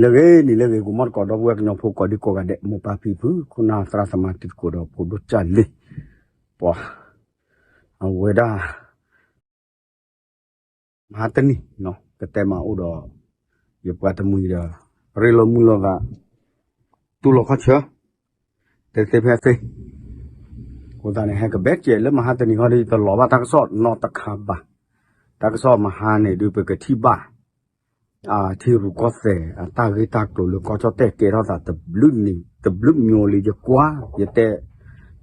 လၢဂ့ၤ နံၤလၢဂ့ၤ ကိးမီၢ်တကိး ဒီပုၢ်ဝဲၢ်ကညီဖိ ကိးဒံကိးဂၤဒဲး မိၢ်ပၢ်ဖံဖု ခိၣ်နၢ်သရၣ်သမါ တံၤသကိးဒီးဖိဒိၣ်ကၢ်လံၤ ပှၤ အဝဲဒၣ် မဟါတနံၤ ကတဲမၤအိၣ်ဒီး ယပှၤတမှံၤဒီး ရ့လိာ်မုာ်လိာ်သး တူၢ်လိာ်ခီၣ်ဆၢ တဲသ့ဖဲသ့ အဃိသတးန့ၣ် ဟဲကဘဲကဲးလၢမဟါတနံၤဟီဒီး ယတလီၤဘၣ်တၢ်ကစီၣ်နီတခါဘၣ်. တၢ်ကစီၣ်မဟါန့ၣ်ဒုး ပကထံၣ်ဘၣ် ထံရူၢ်ကီၢ်သဲး အတၢ်ဂ့ၢ်တၢ်ကျိၤလၢကီၢ်ကၠီၣ်တဲၣ်ကဲထီၣ်သး တဘျုးနံၤ တဘျုးမၠိလံ ယကွၢ် ယတဲ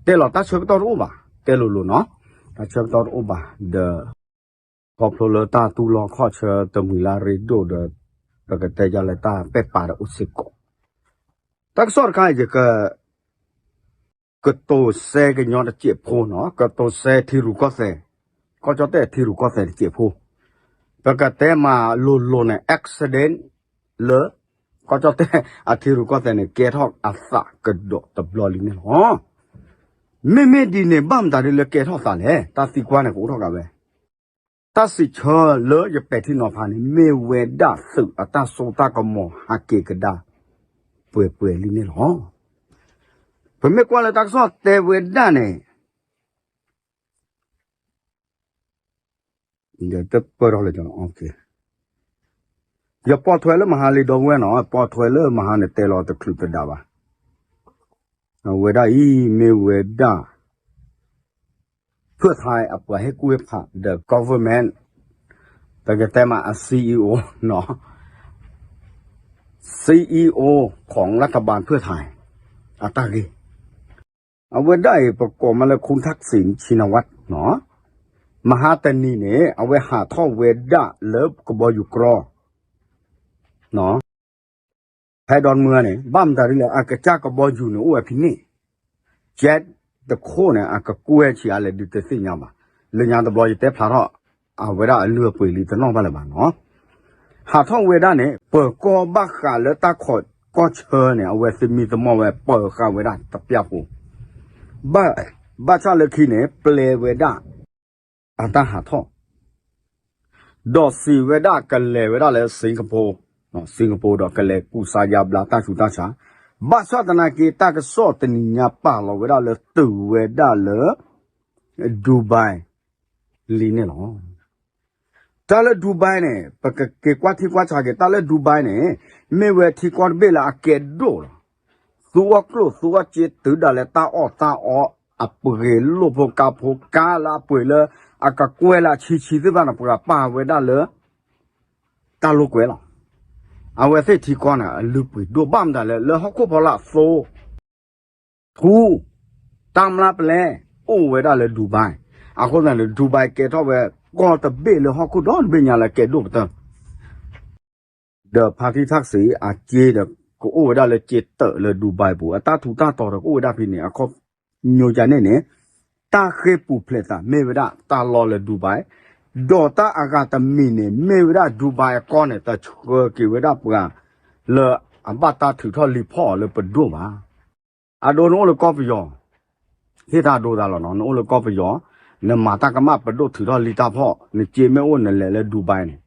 တဲလီၤတၢ်ဆၢကတီၢ်တအိၣ်ဘၣ် တဲလိၤလိၤနီၤ တၢ်ဆၢကတီၢ်တအိၣ်ဘၣ် ဒီး ခီဖျိလၢတၢ်တူၢ်လိာ်ခီၣ်ဆၢတမှံၤလၢအရ့ဒိၣ်ဒီး ပကတဲယၤလၢတၢ်ပဲာ်ပာ်ဒီးအိၣ်စ့ၢ်ကီး တၢ်ကစီၣ်တခါအံၤ ယက ကတိၤစဲကညီတစဲးဖိနီၤ ကတိၤစဲထံရူၢ်ကီၢ်သဲး ကီၢ်ကၠီၣ်တဲၣ်ထံရူၢ်ကီၢ်သဲးတစဲးဖိ ပကတဲမၤလိၤလိၤန့ၣ် accident လၢ ကီၢ်ကၠီၣ်တဲၣ်အထံရူၢ်ကီၢ်သဲးန့ၣ် ကဲထီၣ်အသးကဒီးတဘျီလံန့ၣ်လီၤ. မ့မ့ၢ်ဒ်န့ၣ် ဘၣ်မတၤဒ်လၢကဲထီၣ်သးလဲၣ် တၢ်သံကွၢ်န့ၣ် ကအိၣ်ထီၣ်ကးဝဲ တၢ်စံးဆၢလၢယပဲာ်ထံနီၤဖးန့ၣ် မ့ၢ်ဝဲဒၣ်သုးအတၢ်စိတၢ်ကမီၤဟးက့ၤကဒါ ပှဲၤပှဲၤလံန့ၣ်လီၤ. ပမ့ၢ်ကွၢ်လၢတၢ်ကစီၣ်တဲဝဲဒၣ်န့ၣ် တပၢၢ်ထီၣ်လၢ ယပိာ်ထွဲလၢမဟါလံဒီပုၢ်ဝဲၢ်နီၤ ပိာ်ထွဲလၢမဟါန့ၣ် တဲလီၤတချုးတဒါဘၣ်. အဝဲဒၣ်အံၤ မ့ၢ်ဝဲဒၣ် ဖၢၣ်ထၢၣ်အပှၤဟ့ၣ်ကူၣ်ဟ့ၣ်ဖး the government ပကတဲမးအ CEO နီၤ CEO ของรัฐบาลเพื่อไทย အတၢ်ဂ့ၢ် အဝဲဒၣ်အံၤ ပကိးမးလၢ คุณทักษิณ ชินวัตร နီၤ မဟါတနံၤန့ၣ် အဝဲဟးထီၣ်ဝဲဒၣ်လၢကဘီယူၤကြီ ဖဲဒိၣ်မုၢ်န့ၣ် ဘၣ်မတၤဒ်လဲၣ် အကစၢ်ကဘီယူၤန့ၣ် အိၣ်ဝဲဖဲန့ၣ် jet တခိၣ်န့ၣ် အကကွဲၢ်ဆံးအါလဲၣ်ဒုးတသ့ၣ်ညါဘၣ်. လၢညါတဘျီယတဲဖျါထီၣ် အဝဲဒၣ်အလုၢ်အပှ့ၤလံတနီၣ်ဘၣ်လၢၤဘၣ်နီၤ. ဟးထီၣ်ဝဲဒၣ်န့ၣ် ပၢၤကီၢ်ဘၣ်ဃးလၢတၢ်ခိးကီၢ်ဆၢန့ၣ် အဝဲသမံသမိးဝဲပၢၤဃာ်ဝဲဒၣ်တပျၢ်ဖိ ဘၣ်ဆၣ်လၢခံန့ၣ် ပျဲဝဲဒၣ် အတၢ်ဟးထီၣ် ဒီးစံးဝဲဒၣ်ကလဲၤဝဲဒၣ်လၢ Singapore, Singapore ဒီးကလဲၤကူစါယါဘျါတၢ်ဆူးတၢ်ဆါ, ဘၣ်ဆၣ်သနာ်က့ တၢ်ကစီၣ်တနံၤညါပာ်လီၤဝဲဒၣ်လၢတုၤဝဲဒၣ်လၢ Dubai လံန့ၣ်လီၤ. တၢ်လၢ Dubai န့ၣ် ပကက့ၤကွၢ်ထံကွၢ်ဆးက့ၤ တၢ်လၢ Dubai န့ၣ် မ့ၢ်ဝဲထံကီၢ်တဘ့ၣ်လၢအကဲဒိၣ်လီၤ. သူအီၣ်ကျိၣ်သူအီၣ်စ့ တုၤဒၣ်လဲာ်တၢ်အီၣ်တၢ်အီ အပှ့ၤလိၣ်ဖိကါဖိ ကါလၢအပှ့ၤလၢ အကကွဲၢ်လၢအဆံဆံသ့ၣ်တဖၣ်န့ၣ် ပှၤပာ်ဝဲဒၣ်လၢ တၢ်လိာ်ကွဲလီၤ. အဝဲသ့ၣ်ထံကီၢ်န့ၣ် အလုၢ်ပှ့ၤဒိၣ်ဘၣ်မတၤလဲၣ် လၢဟီၣ်ခိၣ်ဖီလာ်သိ ထူ တၢ်မျၢ်ပလဲ အိၣ်ဝဲဒၣ်လၢ Dubai, အဃိသတးန့ၣ် Dubai ကဲထီၣ်ဝဲ ကီၢ်တဘ့ၣ်လၢဟီၣ်ခိၣ်ဒီတဘ့ၣ်ညါလၢကဲဒိၣ်ကတၢၢ် ဒီးဖါတံၢ်ထၣ်စံးအစ့ဒီး ကအိၣ်ဝဲဒၣ်လၢစ့တၢးလၢ Dubai ပူၤ အတၢ်ထူးတၢ်တီၤဒီးကအိၣ်ဝဲဒၣ်ဖဲန့ၣ် အခီပညီန့ၣ်န့ၣ် တၢ်ဃ့ၢ်ပူၤဖျဲးသးမ့ၢ်ဝဲဒၣ်တၢ်လီၢ်လၢ Dubai, ဒီးတၢ်အဂၤတမံၤန့ၣ် မ့ၢ်ဝဲဒၣ် Dubai အကီၢ်န့ၣ် တဆှၢက့ၤဝဲဒၣ်ပှၤ လၢအဘၣ်တၢ်ထုးထီၣ်လံာ်ဖီၣ်အီၤလၢပဒိၣ်ဘၣ်. အဒိ နအိၣ်လၢကီၢ်ပယီၤ ဟ့ၣ်တၢ်ဒိသးလီၤနီၤ, နအိၣ်လၢကီၢ်ပယီၤ နမၤတၢ်ကမၣ်ပဒိၣ်ထုးထီၣ်လံာ်တၢ်ဖီၣ် နစ့မ့ၢ်အိၣ်နလဲၤလၢ Dubai န့ၣ်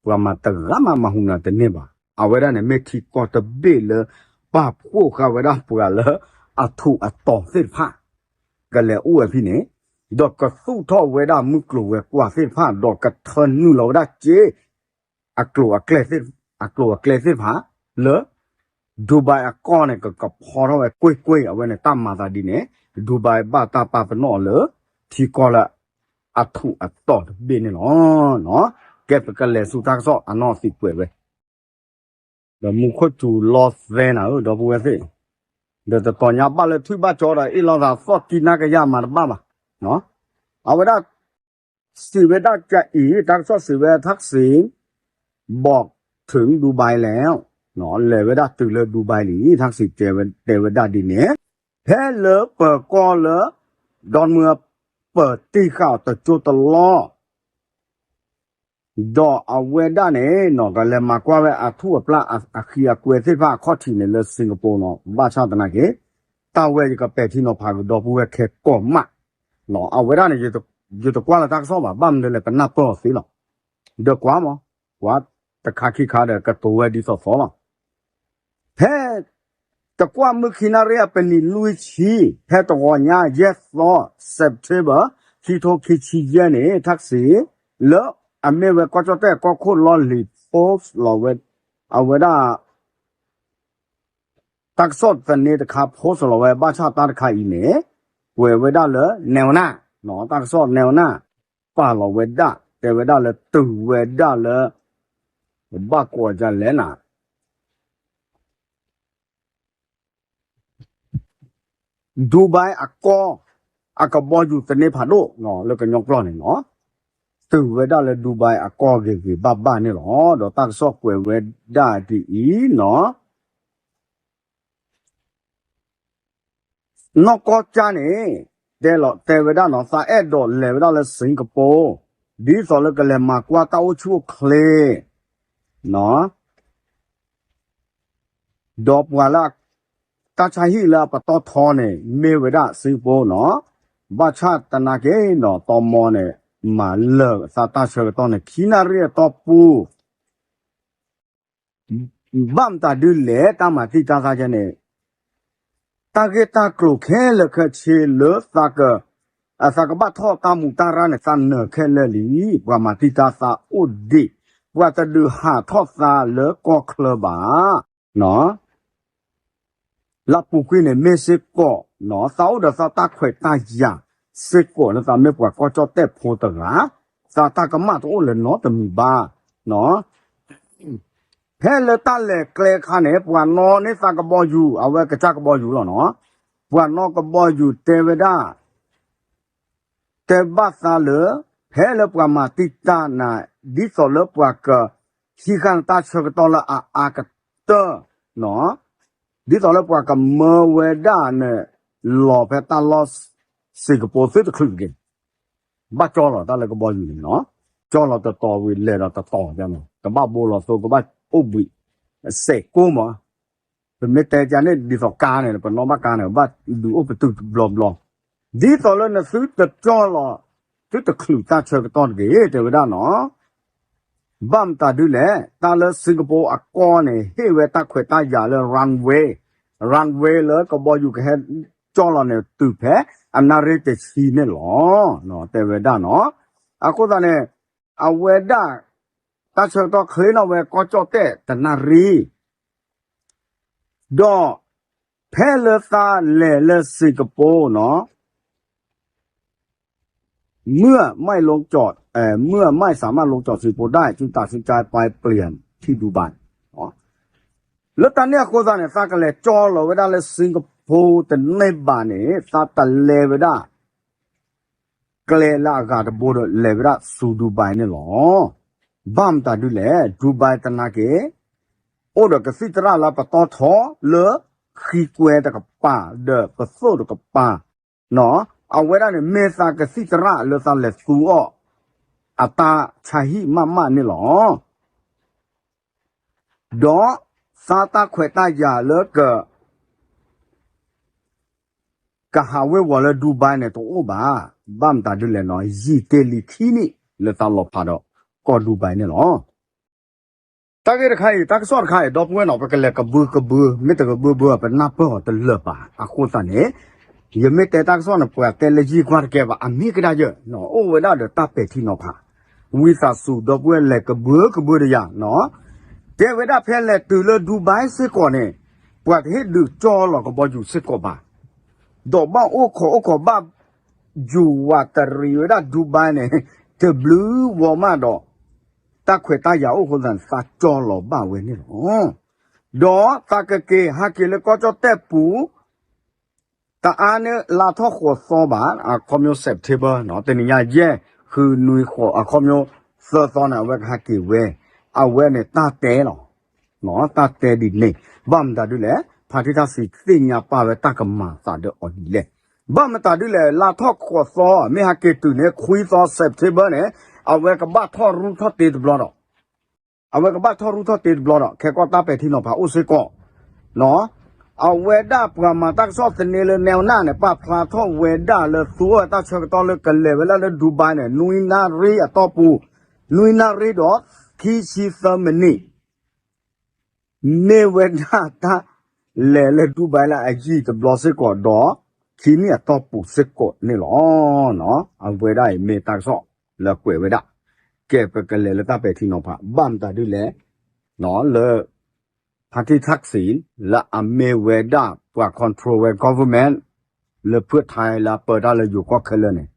ပှၤမၤတဂၤမးမၤဟူးနၤတန့ၢ်ဘၣ်. အဝဲဒၣ်န့ၣ် မ့ၢ်ထံကီၢ်တဘ့ၣ်လၢ ပာ်ဖှိၣ်ဃာ်ဝဲဒၣ်ပှၤလၢ အထူးအတီၤသ့ၣ်တဖၣ် ကလဲၤအိၣ်ဝဲဖဲန့ၣ်, ဒီးကသူၣ်ထီၣ်ဝဲဒၣ်မုၢ်ကျိၤဝဲၤကွာ်သ့ၣ်တဖၣ် ဒီးကထၢနုာ်လီၤဝဲဒၣ်စ့ အကျိၤအကျဲသ့ၣ်, အကျိၤအကျဲသ့ၣ်တဖၣ် လၢ Dubai အကီၢ်န့ၣ် ကကဖီထီၣ်ဝဲကွ့ၢ်ကွ့ၢ် အဝဲန့ၣ်တၢ်မၤသးဒ်န့ၣ် Dubai ဘၣ်တၢ်ပာ်ပနီၣ်အီၤလၢ ထံကီၢ်လၢအထူးအတီၤတဘ့ၣ်န့ၣ်လီၤ. ကဲပကလဲၤဆူတၢ်ကစီၣ်အနီၢ်သံကွဲးဝဲ ဒီးမူခိၣ်စူၤလီသဲနၤဧၢ ဒီပုၢ်ဝဲၢ်သ့ၣ်, ဒီးတတီၤညါဘၣ်လၢထွံၣ်ဘၣ်ကၠီဒီး အ့ၣ်လိာ်သးသီၣ်ကံနၢ်ကယၢ်မၤတဘၣ်ဘၣ်. အဝဲဒၣ် စံးဝဲဒၣ်ကအံၤ တၢ်ကစီၣ်စံးဝဲ ထၣ်စံး บอกถึง ดูไบ แล้ว လဲၤဝဲဒၣ်တုၤလၢ Dubai လံ ထၣ်စံးတဲဝဲဒၣ်ဒ်န့ၣ်, ဖဲလၢပၢၤကီၢ်လၢ ဒီမုၢ် ပၢၤတံၢ်ဃာ်အီၤတကၠိတလီၢ် ဒီးအဝဲဒၣ်န့ၣ်နီၤ ကလဲၤမၤကွၢ်ဝဲအထူၣ်အပျၢ်အဃံအကွဲသ့ၣ်တဖၣ်အခီၣ်ထံးန့ၣ်လၢ Singapore နီၤ, ဘၣ်ဆၣ်သနာ်က့ တၢ်ဝဲယကပဲာ်ထံနီၤဖးကဒီပုၢ်ဝဲၢ်ခဲကိးမး, အဝဲဒၣ်န့ၣ် ယတကွၢ်လၢတၢ်ကစီၣ်ဘၣ်, ဘၣ်မနုၤလဲၣ် ပနၢ်ပၢၢ်အီၤသ့လီၤ. ဒီးကွၢ်မး, ကွၢ်တခါခံခါဒီးကတိၤဝဲဒ်သိးသိးလီၤ. ဖဲ တကွၢ်မုၢ်ခံနၣ်ရံၣ်အပနံၤလွံၢ်ဆံ ဖဲတဂီၤညါယဲၢ်သီ September ခံထိခံဆံယဲၢ်န့ၣ် ထၣ်ကစံး လၢအမ့ၢ်ဝဲကီၢ်ကၠီၣ်တဲၣ်ကီၢ်ခိၣ်လီၢ်လံၤ post လီၤဝဲ အဝဲဒၣ် တၢ်ကစီၣ်သန့တခါ post လီၤဝဲ ဘၣ်ဆၣ်တၢ်တခါအံၤန့ၣ် ကွဲးဝဲဒၣ်လၢ နဲဝနၢ် တၢ်ကစီၣ်နဲဝနၢ် ပာ်လီၤဝဲဒၣ် တဲဝဲဒၣ်လၢတုၤဝဲဒၣ်လၢ ဘၣ်ကိးဒ်လဲၣ်နၤ ဒူဘဲအကီၢ် အကဘီယူၤသန့ဖးဒိၣ် လၢကညီကျိာ်န့ၣ်လီၤ. တုၤဝဲဒၣ်လၢ ဒူဘဲအကီၢ်ဂ့ၤဂ့ၤဘၣ်ဘၣ်န့ၣ်လီၤ. ဒီးတၢ်ကစီၣ်ကွဲးဝဲဒၣ်ဒ်အံၤနီၤ နီၢ်ကီၢ်ကၠၢ်န့ၣ် တဲလီၤ တဲဝဲဒၣ်နီၤ သးအဲၣ်ဒိးလဲၤဝဲဒၣ်လၢ Singapore ဒ်သိးလၢကလဲၤမၤကွၢ်တၢ်အိၣ်ဆူၣ်အိၣ်ချ့ ဒီးပှၤလၢ တၢ်ဆါဟံၣ်လၢအပတီၢ်ထီန့ၣ် မ့ၢ်ဝဲဒၣ် Singapore နီၤ ဘၣ်ဆၣ်သနာ်က့နီၤ တမီန့ၣ် မၤလၢာ်သးတၢ်ဆၢကတီၢ်န့ၣ် ခံနၣ်ရံၣ်အတီၢ်ပူၤ ဘၣ်မတၤဒုလဲၣ် တၢ်မၤတံာ်တာ်သးယဲန့ၣ် တၢ်ဂ့ၢ်တၢ်ကျိၤခဲလၢာ်ခဲဆ့လၢသးက သးကဘၣ်ထီၣ်တၢ်မူးတၢ်ရၢ်န့ၣ် သးနၢၤခဲလၢာ်လံ. ပှၤမၤတံာ်တာ်သးအိၣ်ဒံး, ပှၤတဒုးဟးထီၣ်သးလၢကီၢ်ချၢဘၣ်. လၢအပူၤကွံာ်န့ၣ် မ့ၢ်စ့ၢ်ကီး သးအိၣ်ဒီးသးတၢ်ခွဲးတၢ်ယာ်စ့ၢ်ကီးလၢသးမ့ၢ်ပှၤကီၢ်ကၠီၣ်တဲၣ်ဖိတဂၤ, သးတၢ်ကမၣ်တအိၣ်လၢၤနီတမံၤဘၣ်. ဖဲလၢတၢ်လဲၤကျဲအခါန့ၣ် ပှၤနီၣ်န့ၢ်သးကဘီယူၤ, အဝဲကစၢ်ကဘီယူၤလီၤနီၤ. ပှၤနီၣ်ကဘီယူၤတဲဝဲဒၣ် တဲဘၣ်သးလၢ ဖဲလၢပှၤမၤတံာ်တာ်နၤ ဒ်သိးလၢပှၤကဟံးဃာ်နတၢ်ဆၢကတီၢ်လၢအအါကတၢၢ်, ဒ်သိးလၢပှၤကမၢဝဲဒၣ်နလီၤဖဲတၢ်လီၢ် Singapore သုတချုးတဂ့ၤ. ဘၣ်ကၠီလီၤတၢ်လၢကဘီယူၤန့ၣ်နီၤ, ကၠီလီၤတတီၤဝံၤလဲၤဒီးတတီၤ, ကဘၣ်ဘိလီၤသိ ကဘၣ်အိၣ်ဘှံး စဲးကိၢ်မး. ပမ့ၢ်တဲကန့ၣ် ဒ်သိးကါန့ၣ် ပနီၣ်ဘၣ်ကါန့ၣ် ဘၣ်ဒုးအိၣ်ပတုာ်တဘျီဘျီ, ဒ်သိးလၢနသုတကၠီလီၤ သုတချုးတၢ်ဆၢကတီၢ်တဂ့ၤ တဲဝဲဒၣ်နီၤ. ဘၣ်မတၤဒုလဲၣ်, တၢ်လၢ Singapore အကီၢ်န့ၣ် ဟ့ၣ်ဝဲတၢ်ခွဲးတၢ်ယာ်လၢ runway, runway လၢကဘီယူၤကဟဲကၠီလီၤန့ၣ် တုၤဖဲအနၣ်ရံၣ်တဆံန့ၣ်လီၤ, တဲဝဲဒၣ်နီၤ. အဃိသတးန့ၣ် အဝဲဒၣ် တၢ်ဆၢကတီၢ်ချ့နီၣ်ဝဲကီၢ်ကၠီၣ်တဲၣ်တနၣ်ရံၣ်, ဒီးဖဲလၢသးလဲၤလၢ Singapore နီၤ เมื่อไม่ลงจอด เอ่อ เมื่อไม่สามารถลงจอดสิงคโปร์ได้ จึงตัดสินใจไปเปลี่ยนที่ดูไบ လၢတၢ်န့ၣ်အဃိသတးန့ၣ် သးကလဲၤကၠီလီၤဝဲဒၣ်လၢ Singapore တန့ၢ်ဘၣ်န့ၣ် သးတလဲၤဝဲဒၣ် ကျဲလၢအဂၤတဘိဒီး လဲၤဝဲဒၣ်ဆူ Dubai န့ၣ်လီၤ. ဘၣ်မတၤဒုလဲၣ်, Dubai သနာ်က့ အိၣ်ဒီးကသံၣ်သရၣ်လၢပတီၢ်ထီလၢ ဃံကွဲတကပၤ ဒီးပသိၣ်တကပၤ, အဝဲဒၣ်န့ၣ် မ့ၢ်သးကသံၣ်သရၣ်လၢသးလဲၤသူအီၤ အတၢ်ဆါဟံၣ်မးမးန့ၣ်လီၤ. ဒီးသးတၢ်ခွဲးတၢ်ယာ်လၢက ကဟးဝ့ၤဝီၤလၢ Dubai န့ၣ် တအိၣ်ဘၣ်. ဘၣ်မတၤဒုလဲၣ်နီၤ, ယံာ်တ့ၢ်လံခံနံၣ် လၢသးလီၤဖးဒီးကီၢ် Dubai န့ၣ်လီၤ. တၢ်ဂ့ၢ်တခါအံၤ တၢ်ကစီၣ်တခါအံၤ ဒီပုၢ်ဝဲၢ်နီၤ ပကလဲၤကဘုကဘု, မ့ၢ်တကဘုဘု ပနၢ်ပၢၢ်အီၤတလၢာ်ဘၣ်. အဃိသတးန့ၣ် ယမ့ၢ်တဲတၢ်ကစီၣ်န့ၣ် ပှၤတဲလၢယံာ်ကွၢ်တကဲဘၣ်, အမ့ၢ်ကဒါယၢ် အိၣ်ဝဲဒၣ်ဒီးတၢ်ပဲာ်ထံနီၤဖး, ဝံသးစူၤ ဒီပုၢ်ဝဲၢ်လဲၤကဘုကဘုဒီးယၤနီၤ. တဲဝဲဒၣ်ဖဲလဲၤတုၤလၢ Dubai စ့ၢ်ကီးန့ၣ် ပှၤတဟ့ၣ်ဒုးကၠီလီၤကဘီယူၤစ့ၢ်ကီးဘၣ်. ဒီးဘၣ်အိၣ်ခိးအိၣ်ခိးဘၣ် ယူၤဝးတရံးဝဲဒၣ် Dubai န့ၣ် တဘျုးဝီၤမးဒီး တၢ်ခွဲးတၢ်ယာ်အိၣ်အဃိသတးန့ၣ် သးကၠီလီၤဘၣ်ဝဲန့ၣ်လီၤ. ဒီးသးကက့ၤဟဲက့ၤလၢကီၢ်ကၠီၣ်တဲၣ်ပူၤ တအါန့ၢ်လါထီၣ်ဃိးသီဘၣ်, အခီပညီ September နီၤ, တနံၤညါယဲၢ် ဃုနွံဃိး အခီပညီသၢသီန့ၣ် အဝဲကဟဲက့ၤဝဲ, အဝဲန့ၣ်တၢ်တဲလီၤ. တၢ်တဲဒ်န့ၣ်, ဘၣ်မတၤဒုလဲၣ်, ဖါတံၢ်ထၣ်စံးသ့ၣ်ညါပာ်ဝဲတၢ်ကမၤသးဒီးအီၤဒ်လဲၣ်. ဘၣ်မတၤဒုလဲၣ်, လါထီၣ်ဃိးသီ မ့ၢ်ဟဲက့ၤတုၤန့ၣ် ခွံသီ September န့ၣ် အဝဲကဘၣ်ထီၣ်ရူၢ်ထီၣ်တ့တဘျီဒီး အဝဲကဘၣ်ထီၣ်ရူၢ်ထီၣ်တ့တဘျီဒီး ခဲကီၢ်တၢ်ပဲာ်ထံနီၤဖးအိၣ်စ့ၢ်ကီး, အဝဲဒၣ်ပှၤမၤတၢ်ကစီၣ်သန့လၢ နဲဝနၢ် န့ၣ် ပာ်ဖျါထီၣ်ဝဲဒၣ်လၢသူအီၣ်ဝဲတၢ်ဆၢကတီၢ်လၢကလဲၤဝဲဒၣ်လၢ Dubai န့ၣ် နွံနၣ်ရံၣ်အတီၢ်ပူၤ, နွံနၣ်ရံၣ်ဒီးခံဆံသၢမံးနံး မ့ၢ်ဝဲဒၣ်တၢ်လဲၤလၢဒူဘဲလၢအယံာ်တဘျီစ့ၢ်ကီးဒီး ခံနံၣ်အတီၢ်ပူၤစ့ၢ်ကီးန့ၣ်လီၤ. အဝဲဒၣ်အံၤမ့ၢ်တၢ်ကစီၣ်လၢကွဲးဝဲဒၣ် ကဲပကလဲၤလၢတၢ်ပဲာ်ထံနီၤဖး ဘၣ်မတၤဒ်လဲၣ် လၢ Party Thaksin လၢအမ့ၢ်ဝဲဒၣ်ပှၤ control ဝဲ government လၢဖုၣ်ထါလၢအပၢတၢ်လၢယိၤကီၢ်ခဲလၢာ်န့ၣ်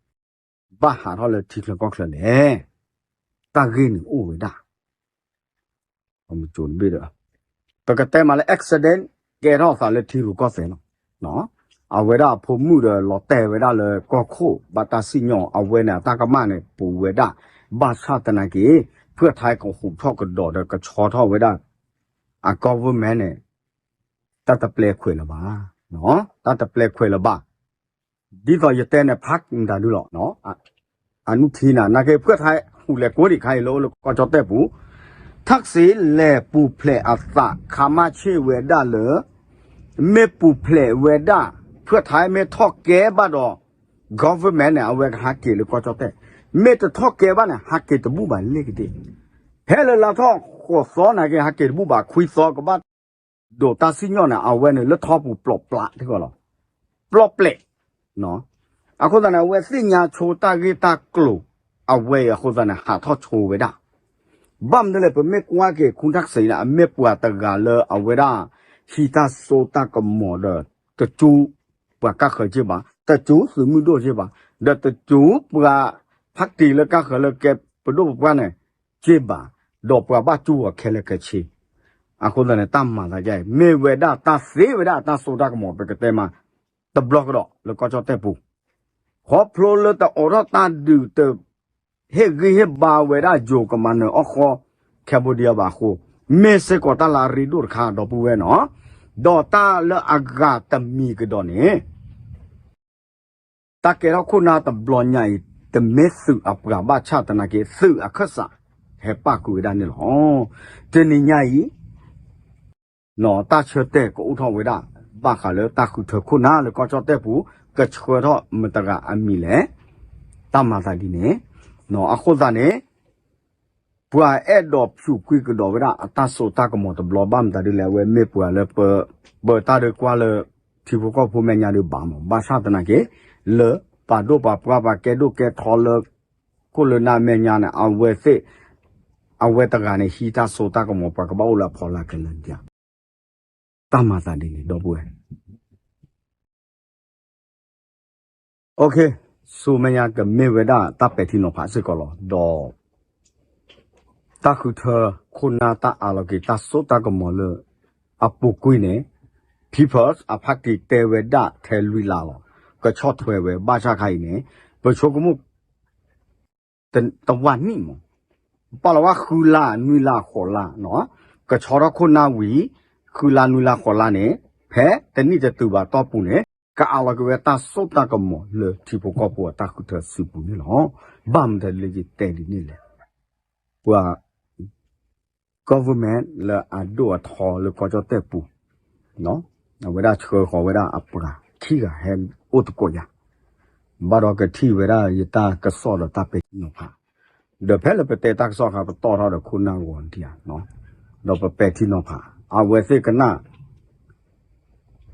ဘၣ်ဟးထီၣ်လၢထံချၢကီၢ်ချၢလဲၣ်. တၢ်ဂ့ၢ်န့ၣ်အိၣ်ဝဲဒၣ် ပကတဲမးလၢ accident ကဲထီၣ်သးလၢထံရူၢ်ကီၢ်သဲးလီၤ. အဝဲဒၣ်အဖိမုၣ်ဒီးလီၤတဲာ်ဝဲဒၣ်လၢကီၢ်ခိၣ် ဘၣ်တၢ်စံၣ်ညီၣ် အဝဲန့ၣ်အတၢ်ကမၣ်န့ၣ် ပူၤဝဲဒၣ် ဘၣ်ဆၣ်သနာ်က့ ဖုၣ်ထါကဟူးထီၣ်ကဒီးဒီးကဆီထီၣ်ဝဲဒၣ် အ government န့ၣ် တၢ်တပျဲခွဲးလၢၤဘၣ်, တၢ်တပျဲခွဲးလၢၤဘၣ် ဒ်သိးယတဲန့ၣ် ဖးမတၤဒုလီၤ. အနုထံနၤ နာ်က့ ဖုၣ်ထါဟူးလဲၤကိးဒံးခါအံၤလၢအိၣ်လၢကီၢ်ကၠီၣ်တဲၣ်ပူၤ, ထၢၣ်စ့လဲၤပူၤဖျဲးအသး ခါမါဆ့ၣ်ဝဲဒၣ်လၢ မ့ၢ်ပူၤဖျဲးဝဲဒၣ် ဖုၣ်ထါမ့ၢ်ထီၣ်ကဲဘၣ်ဒီး government န့ၣ် အဝဲကဟးက့ၤလၢကီၢ်ကၠီၣ်တဲၣ်, မ့ၢ်တထီၣ်ကဲဘၣ်န့ၣ် ဟးက့ၤတဘူၣ်ဘၣ်လ့ၣ်ကဒ့ၣ်, ဖဲလၢလါထီၣ်ဃိးသီနာ်က့ ဟးက့ၤတဘူၣ်ဘၣ် ခွံသီကဘၣ် ဒိးတၢ်စံၣ်ညီၣ်န့ၣ် အဝဲန့ၣ်လၢထီပူၤပျီၣ်ပျးထံကီၢ်လီၤ. ပျီၣ်ပျဲး, အဃိသတးန့ၣ် အဝဲသ့ၣ်ညါဆိတၢ်ဂ့ၢ်တၢ်ကျိၤ အဝဲအံၤအဃိသတးန့ၣ် ဟးထီၣ်ဆိဝဲဒၣ်. ဘၣ်မနုၤလဲၣ် ပမ့ၢ်ကွၢ်က့ၤ ခူထၣ်စ့န့ၣ် အမ့ၢ်ပှၤတဂၤလၢအဝဲဒၣ် ဟံးတၢ်စိတၢ်ကမီၤဒီး တစူ ပှၤကါဃၢၤက့ၢ်ဘၣ်, တစူသုးမုၢ်ဒိၣ်က့ၢ်ဘၣ်, ဒီးတစူပှၤ ဖးတံၢ်လၢကါဃၢၤလၢကဲပဒိၣ်ပပှၢ်န့ၣ် က့ၢ်ဘၣ်, ဒီးပှၤဘၣ်စူအီၤခဲလၢာ်ခဲဆ့. အဃိသတးန့ၣ် တၢ်မၤသးဒ်အံၤ မ့ၢ်ဝဲဒၣ်တၢ်သ့ဝဲဒၣ်အတၢ်စိတၢ်ကမီၤ ပကတဲမး တဘျီကဒီးလၢကီၢ်ကၠီၣ်တဲၣ်ပူၤ, ခီဖျိလၢတအိးထီၣ်တၢ်ဒုးတ ဟ့ၣ်ဂံၢ်ဟ့ၣ်ဘါဝဲဒၣ်ယိၤကမၤနၢၤအီၣ်ဃီ Cambodia ဘၣ်အဃိ, မ့ၢ်စ့ၢ်ကီးတၢ်လၢအရ့ဒိၣ်တခါ ဒီပုၢ်ဝဲၢ်နီၤ, ဒီးတၢ်လၢအဂၤတမံၤကဒီးန့ၣ် တၢ်ကဲထီၣ်ခိၣ်နၢ်တဘျီညါအံၤ တမ့ၢ်သုးအပှၤဘၣ်ဆၣ်သနာ်က့ သုးအခၢၣ်စး ဟဲပာ်ဃုာ်ဝဲဒၣ်န့ၣ်လီၤ. တနံၤညါအံၤ တၢ်ဆၢတဲာ်ကအိၣ်ထီၣ်ဝဲဒၣ် ဘၣ်ဃးလၢတၢ်ဃုထၢခိၣ်နၢ်လၢကီၢ်ကၠီၣ်တဲၣ်ပူၤ ကဆှၢထီၣ်မတၤတဂၤအမံၤလဲၣ်. တၢ်မၤသးဒ်န့ၣ်, အဃိသတးန့ၣ် ပှၤအဲၣ်ဒိးဖၠူးကွံာ်ကဒီးဝဲဒၣ်အတၢ်စိတၢ်ကမီၤတဘျီဘၣ်မတၤဒ်လဲၣ် အဝဲမ့ၢ်ပှၤလၢပ ပၢတၢ်ဒုးကွၢ်လၢ ထံဖိကီၢ်ဖိမဲာ်ညါဒုးဘၣ်မး ဘၣ်ဆၣ်သနာ်က့ လၢပှၤဒိၣ်ပှၤပှၢ်ပှၤကဲဒိၣ်ကဲထီလၢ ခိၣ်လၢနၢ်မဲာ်ညါန့ၣ် အဝဲသ့ၣ် အဝဲတဂၤန့ၣ် ဟံးတၢ်စိတၢ်ကမီၤ ပှၤကဘၣ်အိၣ်လၢအဖီလာ်ကလဲာ်ဒံးဧါ. တၢ်မၤသးဒ်န့ၣ် ဒီပုၢ်ဝဲၢ် ဆူမဲာ်ညါကမ့ၢ်ဝဲဒၣ်တၢ်ပဲာ်ထံနီၤဖးစ့ၢ်ကီးလီၤ. ဒီး တၢ်ဃုထၢခိၣ်နၢ်တၢ်အးလီၤက့ၤတၢ်စိတၢ်ကမီၤလၢ အပူၤကွံာ်န့ၣ် People's အ party တဲဝဲဒၣ်ထဲလွံၢ်လါလီၤ. ကဆီၣ်ထွဲဝဲ ဘၣ်ဆၣ်ခါအံၤန့ၣ် ပဆိကမိၣ် တဝၢ်နံၣ်မး, ပာ်လီၤဝဲဃုလါ နွံလါ ဃိးလါ, ကဆီထီၣ်ခိၣ်နၢ်ဝံၤ ဃုလါ နွံလါ ဃိးလါန့ၣ် ဖဲတနံၣ်တတုၤဘၣ်တီၢ်ပူၤန့ၣ် ကအးလီၤက့ၤဝဲတၢ်စိတၢ်ကမီၤလၢထံဖိကီၢ်ဖိအတၢ်ဃုထၢစုပူၤန့ၣ်လီၤ. ဘၣ်မတၤလၢယတဲဒ်န့ၣ်လဲၣ်. ပှၤ government လၢအဒိၣ်အထီလၢကီၢ်ကၠီၣ်တဲၣ်ပူၤ အဝဲဒၣ်ဆှၢဃီၤဝဲဒၣ်အပှၤခံဂၤဟဲအိၣ်သကိးယၤ, ဘၣ်ဒီးကထံၣ်ဝဲဒၣ်ယတၢ်ကစီၣ်ဒီးတၢ်ပဲာ်ထံနီၤဖး, ဒီးဖဲလၢပတဲတၢ်ကစီၣ်အခါ ပတီၢ်ထီၣ်ဒီးခိၣ်နၢ်ဂီၤဒံးဧါ, ဒီးပပဲာ်ထံနီၤဖး, အဝဲသ့ၣ်ကနၣ်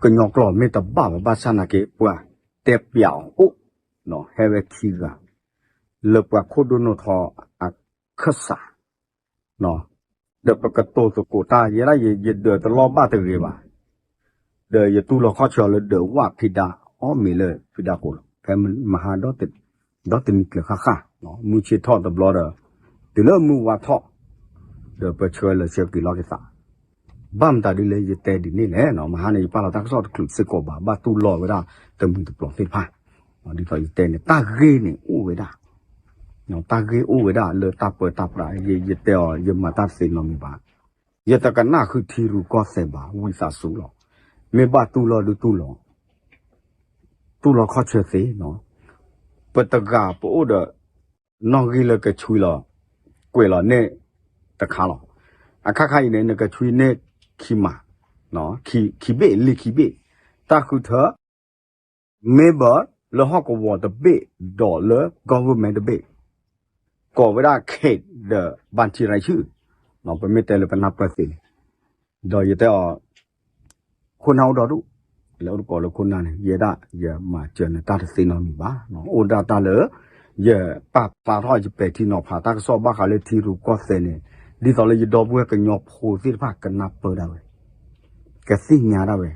ကညီကျိာ်မ့ၢ်တဘၣ်ဘၣ် ဘၣ်ဆၣ်သနာ်က့ ပှၤတဲပျးအီၤအိၣ်, ဟဲဝဲခံဂၤ, လၢပှၤခိၣ်ဒိၣ်နိၣ်ထီအခၢၣ်စး ဒီးပကတိၤသကိးတၢ် ယဲဒၣ်ယဒၢးတလီၢ်ဘၣ်တဂ့ၤဘၣ်, ဒီးယတူၢ်လိာ်ခီၣ်ဆၢလၢဒၢးဝၣ်ဖံးဒါ အီၣ်မ့ၤလၢဖံးဒါကိးလီၤ. ဖဲမဟါ ဒီတနံၤကျၢၤဃၣ်ဃၣ်, မုၢ်ဆ့ၣ်ထီၣ်တဘျီဒီး တုၤလၢမုၢ်ဝါထီၣ် ဒီးပဆၢလၢဆၢက့ၤလီၤက့ၤသး, ဘၣ်မတၤဒ်လဲၣ် ယတဲဒ်န့ၣ်လဲၣ်, မဟါန့ၣ် ယပာ်လီၤတၢ်ကစီၣ်တချုးစ့ၢ်ကီးဘၣ် ဘၣ်တူၢ်လိာ်ဝဲဒၣ်တမုာ်တပျီၤသ့ၣ်တဖၣ်, ဒ်သိးယတဲန့ၣ် တၢ်ဂ့ၢ်န့ၣ်အိၣ်ဝဲဒၣ်, တၢ်ဂ့ၢ်အိၣ်ဝဲဒၣ်လၢတၢ်ပၢတၢ်ပြး ယတဲအီၤ ယမၤတၢ်သ့နီတမံၤဘၣ်, ယတကနၣ်ဃုထံရူၢ်ကီၢ်သဲးဘၣ် ဝံသးစူၤလီၤ, မ့ၢ်ဘၣ်တူၢ်လိာ်ဒုတူၢ်လိာ် တူၢ်လိာ်ခီၣ်ဆၢသ့, ပတဂၤပအိၣ်ဒီး နီၣ်ဂံၢ်လၢကဆှံလီၤ ကွဲးလီၤန့ၢ်တခါလီၤ. အခါခါအံၤန့ၣ် နကဆှံန့ၢ်ခံမး, ခံဘ့ၣ် လံာ်ခံဘ့ၣ်, တၢ်ဃုထၢ member လၢဟီၣ်ကဝီၤတဘ့ၣ် ဒီးလၢ government တဘ့ၣ်, ကိးဝဲဒၣ် Kate ဒီး ဘၣ်ထံရၤဆူၣ်, ပမ့ၢ်တဲလၢပနၢ်ပၢၢ်သ့န့ၣ်, ဒီးယတဲအီၤ ခိၣ်နၢ်အိၣ်ဒီဒူၣ်, လဲၤအိၣ်တကိးလၢခိၣ်နၢ်န့ၣ် ယဲဒၣ်ယမၤစၢၤနတၢ်တသ့နီတမံၤဘၣ်. အိၣ်ဒၣ်တၢ်လၢ ယပာ်ဖျါထီၣ်ယပဲာ်ထံနီၤဖးတၢ်ကစီၣ်ဘၣ်ဃးလၢထံရူၢ်ကီၢ်သဲးန့ၣ် ဒ်သိးလၢယဒီပုၢ်ဝဲၢ်ကညီဖိသ့ၣ်တဖၣ်ကနၢ်ပၢၢ်ဒၣ်ဝဲ, ကသ့ၣ်ညါဒၣ်ဝဲ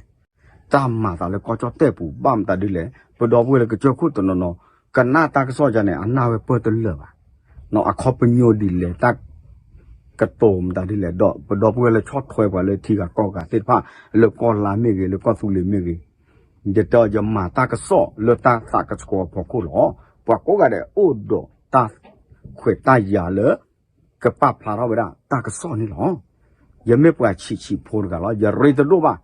တၢ်မၤသးလၢကီၢ်ကၠီၣ်တဲၣ်ပူၤ ဘၣ်မတၤဒ်လဲၣ်, ပဒီပုၢ်ဝဲၢ်လၢကစၢၢ်ခိၣ်တနီၤနီၤ ကနၣ်တၢ်ကစီၣ်ယၤန့ၣ် အနၢ်ဝဲပၢၢ်တလၢာ်ဘၣ်. အခီပညီဒ်လဲၣ် တၢ်ကတိၤမတၤဒ်လဲၣ် ဒီးပဒီပုၢ်ဝဲၢ်လၢဆီၣ်ထွဲပှၤလၢထံဂၤကီၢ်ဂၤသ့ၣ်တဖၣ် လၢကီၢ်လါမ့ၢ်ဂ့ၤ လၢကီၢ်သူလ့ၤမ့ၢ်ဂ့ၤ, ယတဲယမၤတၢ်ကစီၣ်လၢတၢ်သးကဆှီအဖီခိၣ်လီၤ. ပှၤကိးဂၤဒဲးအိၣ်ဒီးတၢ်ခွဲးတၢ်ယာ်လၢ ကပာ်ဖျါထီၣ်ဝဲဒၣ်တၢ်ကစီၣ်န့ၣ်လီၤ. ယမ့ၢ်ပှၤဆံးဆံးဖိတဂၤလီၤ. ယရ့တဒိၣ်ဘၣ်.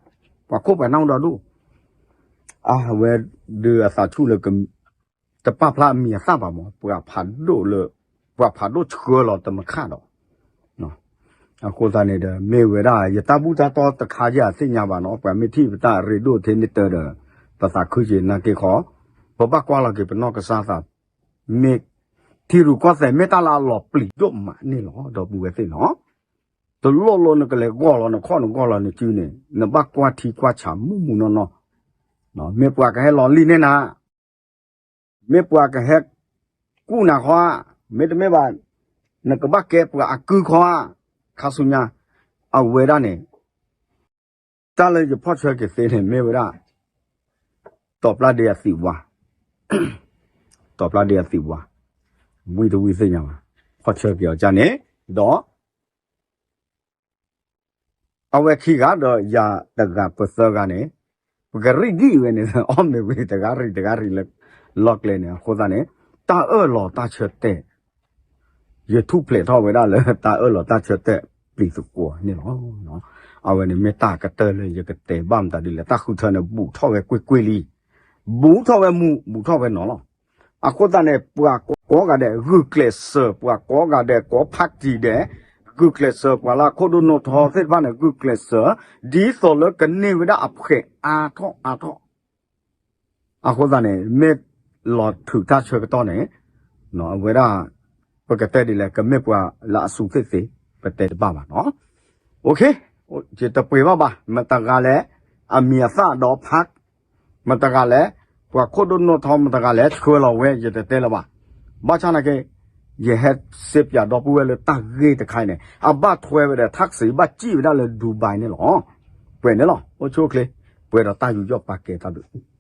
ပှၤခိၣ်ပှၤနၢ်အိၣ်ဒီဒူၣ် အဝဲဒုးအသးဆူၣ်လၢ တပာ်ဖျါအမံၤအသၣ်ဘၣ်မး ပှၤဖးဒိၣ်လၢ ပှၤဖးဒိၣ်ဆှၢလီၤတမုၢ်ခါဒီး အဃိသတးန့ၣ်ဒီး မ့ၢ်ဝဲဒၣ် ယတၢ်ဘူၣ်တၢ်တီတခါယၤသ့ၣ်ညါဘၣ်နီၤ ပှၤမ့ၢ်ထံၣ်ပတၢ်ရ့ဒိၣ်ထဲန့ၣ်တၢ်ဒီး ပသးခုက့ၤနာ်က့ၤခီ ပဘၣ်ကွၢ်လီၤက့ၤပနီၢ်ကစၢ်သး မ့ၢ် ထံရူၢ်ကီၢ်သဲးမ့ၢ်တၢ်လၢအလီၤပျံၤဒိၣ်မးန့ၣ်လီၤ ဒီပုၢ်ဝဲၢ်သ့ၣ်နီၤ တလိၣ်လိၣ်နကလဲၤဂီၢ်လီၤနခီၣ်နဂီၢ်လီၤနစုန့ၣ် နဘၣ်ကွၢ်ထံကွၢ်ဆးမုၢ်မုၢ်နီၢ်နီၢ် မ့ၢ်ပှၤကဟဲလီၤလံန့ၢ်နၤ မ့ၢ်ပှၤကဟဲ ကူၣ်နၤခီဧါ, မ့တမ့ၢ်ဘၣ် နကဘၣ်ကဲပှၤအကုခီဧါ, ခါဆူညါ အဝဲဒၣ်န့ၣ် တၢ်လၢယဖီၣ်ဆၢက့ၤသ့န့ၣ် မ့ၢ်ဝဲဒၣ် တီၤပျၢ်ဒ့အသံးဝါ, တီၤပျၢ်ဒ့အသံးဝါ, ဝံတဝံသ့ၣ်ညါဘၣ်, ဖီၣ်ဆၢက့ၤအီၤကၢ်န့ၣ် ဒီး အဝဲခံဂၤဒီးယၤတဂၤပသၢဂၤန့ၣ် ပကရ့ဒံၣ်ဝဲန့ၣ် အီၣ်မ့ၤဝံၤတဂၤရံၣ်တဂၤရံၣ်လၢ လီၢ်ကျဲန့ၣ် အဃိသတးန့ၣ် တၢ်အၢၣ်လီၤတၢ်ဆၢတဲာ် ယထူၣ်ဖျဲးထီၣ်ဝဲဒၣ်လၢတၢ်အၢၣ်လီၤတၢ်ဆၢတဲာ်ပျံၤသကိးန့ၣ်လီၤ. အဝဲန့ၣ်မ့ၢ်တၢ်ကတၢၢ်လၢယကတဲဘၣ်မတၤဒ်လဲၣ် တၢ်ဃုထၢန့ၣ် ဘူးထီၣ်ဝဲကွ့ၢ်ကွ့ၢ်လံ, ဘူးထီၣ်ဝဲမူ ဘူးထီၣ်ဝဲနီၤလီၤ. အဃိသတးန့ၣ် ပှၤကိးဂၤဒဲးဂုာ်ကျဲးစၢး ပှၤကိးဂၤဒဲးကိးဖးတံၢ်ဒဲး ဂုာ်ကျဲးစၢး ပှၤလၢအခိၣ်ဒိၣ်နီၢ်ထီသ့ၣ်တဖၣ်န့ၣ် ဂုာ်ကျဲးစၢး ဒ်သိးလၢကန့ၢ်ဝဲဒၣ်အဖှဲးအါထီၣ်အါထီၣ် အဃိသတးန့ၣ် မ့ၢ်လီၤထုးတၢ်ဆၢကတီၢ်န့ၣ် အဝဲဒၣ် ပကတဲဒ်လဲၣ် ကမ့ၢ်ပှၤလၢအစူၤသ့ၣ်သ့ၣ် ပတဲတဘၣ်ဘၣ်နီၤ. ယတပှ့ၤဘၣ်ဘၣ် မတဂၤလဲၣ် အမံၤအသၣ်ဒီးဖး မတဂၤလဲၣ် ပှၤခိၣ်ဒိၣ်နီၢ်ထီ မတဂၤလဲၣ် ဆှၢလီၤဝဲ ယတတဲလၢၤဘၣ်. ဘၣ်ဆၣ်နာ်က့ ယဟဲစ့ပၠးဒီပုၢ်ဝဲၢ်လၢတၢ်ဂ့ၢ်တခါအံၤန့ၣ် အဘၣ်ထွဲဝဲဒီး taxi ဘၣ်စံၣ်ဝဲဒၣ်လၢ Dubai န့ၣ်လီၤ. ပှဲၤန့ၣ်လီၤ. အိၣ်ဆူၣ်အိၣ်ချ့ ပှဲၤဒီးတၢ်ယူးယီၣ်ပာ်ကဲတၢ်ဘျုး